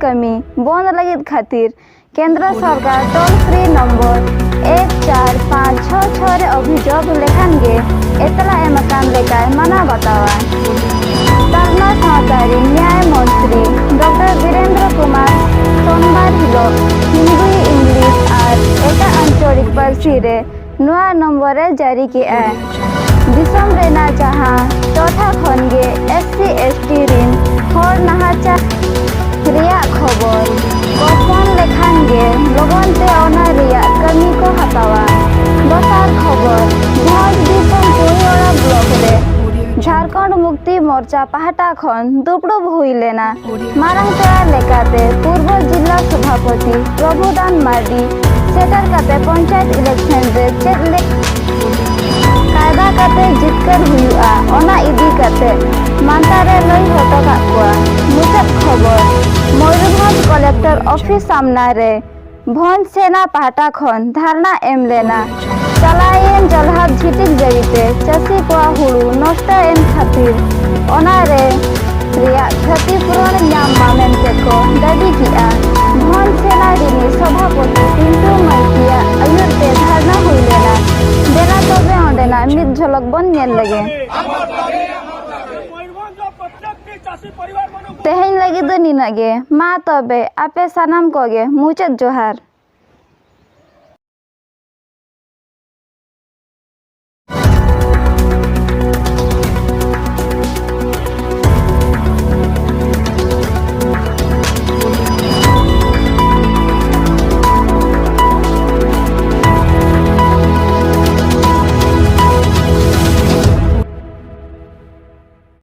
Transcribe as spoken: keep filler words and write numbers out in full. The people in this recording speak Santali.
ᱠᱟᱹᱢᱤ ᱵᱚᱱᱫ ᱞᱟᱹᱜᱤᱫ ᱠᱷᱟᱹᱛᱤᱨ ᱠᱮᱱᱫᱨᱚ ᱥᱚᱨᱠᱟᱨ ᱴᱳᱞ ᱯᱷᱨᱤ ᱱᱚᱢᱵᱚᱨ ᱮᱠ ᱪᱟᱨ ᱯᱟᱸᱪ ᱪᱷᱚ ᱪᱷᱚ ᱨᱮ ᱚᱵᱷᱤᱡᱳᱜᱽ ᱞᱮᱠᱷᱟᱱ ᱜᱮ ᱮᱛᱞᱟ ᱮᱢ ᱟᱠᱟᱱ ᱞᱮᱠᱟᱭ ᱢᱟᱱᱟᱣ ᱵᱟᱛᱟᱣᱟ᱾ ᱛᱟᱞᱢᱟ ᱥᱟᱶᱛᱟ ᱨᱤᱱ ᱱᱭᱟᱭ ᱢᱚᱱᱛᱨᱤ ᱰᱚᱠᱴᱚᱨ ᱵᱤᱨᱮᱱᱫᱨᱚ ᱠᱩᱢᱟᱨ ᱥᱳᱢᱵᱟᱨ ᱦᱤᱞᱳᱜ ᱦᱤᱱᱫᱤ, ᱤᱝᱞᱤᱥ ᱟᱨ ᱮᱴᱟᱜ ᱟᱧᱪᱚᱞᱤᱠ ᱯᱟᱹᱨᱥᱤ ᱨᱮ ᱱᱚᱣᱟ ᱱᱚᱢᱵᱚᱨ ᱮ ᱡᱟᱹᱨᱤ ᱠᱮᱜᱼᱟ᱾ ᱫᱤᱥᱚᱢ ᱨᱮᱱᱟᱜ ᱡᱟᱦᱟᱸ ᱴᱚᱴᱷᱟ ᱠᱷᱚᱱ ᱜᱮ ᱮᱥ ᱥᱤ ᱮᱥ ᱴᱤ ᱨᱤᱱ ᱦᱚᱲ ᱱᱟᱦᱟᱪᱟᱨ ᱨᱮᱭᱟᱜ ᱠᱷᱚᱵᱚᱨ ᱠᱚ ᱯᱷᱳᱱ ᱞᱮᱠᱷᱟᱱ ᱜᱮ ᱞᱚᱜᱚᱱ ᱛᱮ ᱚᱱᱟ ᱨᱮᱭᱟᱜ ᱠᱟᱹᱢᱤ ᱠᱚ ᱦᱟᱛᱟᱣᱟ᱾ ᱫᱚᱥᱟᱨ ᱠᱷᱚᱵᱚᱨ, ᱵᱷᱚᱸᱡᱽ ᱫᱤᱥᱚᱢ ᱠᱩᱲᱤᱭᱚᱲᱟ ᱵᱞᱚᱠ ᱨᱮ ᱡᱷᱟᱲᱠᱷᱚᱸᱰ ᱢᱩᱠᱛᱤ ᱢᱳᱨᱪᱟ ᱯᱟᱦᱴᱟ ᱠᱷᱚᱱ ᱫᱩᱯᱲᱩᱵ ᱦᱩᱭ ᱞᱮᱱᱟ᱾ ᱢᱟᱨᱟᱝ ᱯᱮᱲᱟ ᱞᱮᱠᱟᱛᱮ ᱯᱩᱨᱵᱚ ᱡᱤᱞᱟ ᱥᱚᱵᱷᱟᱯᱚᱛᱤ ᱯᱨᱚᱵᱷᱩᱫᱟᱱ ᱢᱟᱨᱰᱤ ᱥᱮᱴᱮᱨ ᱠᱟᱛᱮ ᱯᱚᱧᱪᱟᱭᱮᱛ ᱤᱞᱮᱠᱥᱚᱱ ᱨᱮ ᱪᱮᱫ ᱞᱮᱠᱟ ᱠᱟᱭᱫᱟ ᱠᱟᱛᱮ ᱡᱤᱛᱠᱟᱹᱨ ᱦᱩᱭᱩᱜᱼᱟ, ᱚᱱᱟ ᱤᱫᱤ ᱠᱟᱛᱮ ᱢᱟᱱᱛᱟ ᱨᱮ ᱞᱟᱹᱭ ᱦᱚᱴᱚ ᱠᱟᱜ ᱠᱚᱣᱟ᱾ ᱢᱩᱪᱟᱹᱫ ᱠᱷᱚᱵᱚᱨ, ᱢᱚᱭᱩᱨᱵᱷᱚᱸᱡᱽ ᱠᱚᱞᱮᱠᱴᱚᱨ ᱚᱯᱷᱤᱥ ᱥᱟᱢᱱᱟ ᱨᱮ ᱵᱷᱚᱸᱡᱽ ᱥᱮᱱᱟ ᱯᱟᱦᱴᱟ ᱠᱷᱚᱱ ᱫᱷᱟᱨᱱᱟ ᱮᱢ ᱞᱮᱱᱟ᱾ ᱪᱟᱞᱟᱣᱮᱱ ᱡᱚᱞᱦᱟᱴ ᱡᱷᱤᱴᱤᱠ ᱡᱟᱹᱲᱤ ᱛᱮ ᱪᱟᱹᱥᱤ ᱠᱚᱣᱟᱜ ᱦᱩᱲᱩ ᱱᱚᱥᱴᱚ ᱮᱱ ᱠᱷᱟᱹᱛᱤᱨ ᱚᱱᱟ ᱨᱮ ᱨᱮᱭᱟᱜ ᱠᱷᱚᱛᱤ ᱯᱩᱨᱚᱱ ᱧᱟᱢ ᱢᱟ ᱢᱮᱱᱛᱮ ᱠᱚ ᱫᱟᱹᱵᱤ ᱠᱮᱜᱼᱟ᱾ ᱵᱷᱚᱸᱡᱽ ᱥᱮᱱᱟ ᱨᱤᱱᱤᱡ ᱥᱚᱵᱷᱟᱯᱚᱛᱤ ᱯᱤᱱᱴᱩ ᱢᱟᱹᱡᱷᱤᱭᱟᱜ ᱟᱹᱭᱩᱨ ᱛᱮ ᱫᱷᱟᱨᱱᱟ ᱦᱩᱭ ᱞᱮᱱᱟ᱾ ᱫᱮᱞᱟ ᱛᱚᱵᱮ ᱚᱸᱰᱮᱱᱟᱜ ᱢᱤᱫ ᱡᱷᱚᱞᱚᱠ ᱵᱚᱱ ᱧᱮᱞ ᱞᱮᱜᱮ᱾ ᱛᱮᱦᱮᱧ ᱞᱟᱹᱜᱤᱫ ᱫᱚ ᱱᱤᱱᱟᱹᱜ ᱜᱮ᱾ ᱢᱟ ᱛᱚᱵᱮ ᱟᱯᱮ ᱥᱟᱱᱟᱢ ᱠᱚᱜᱮ ᱢᱩᱪᱟᱹᱫ ᱡᱚᱦᱟᱨ᱾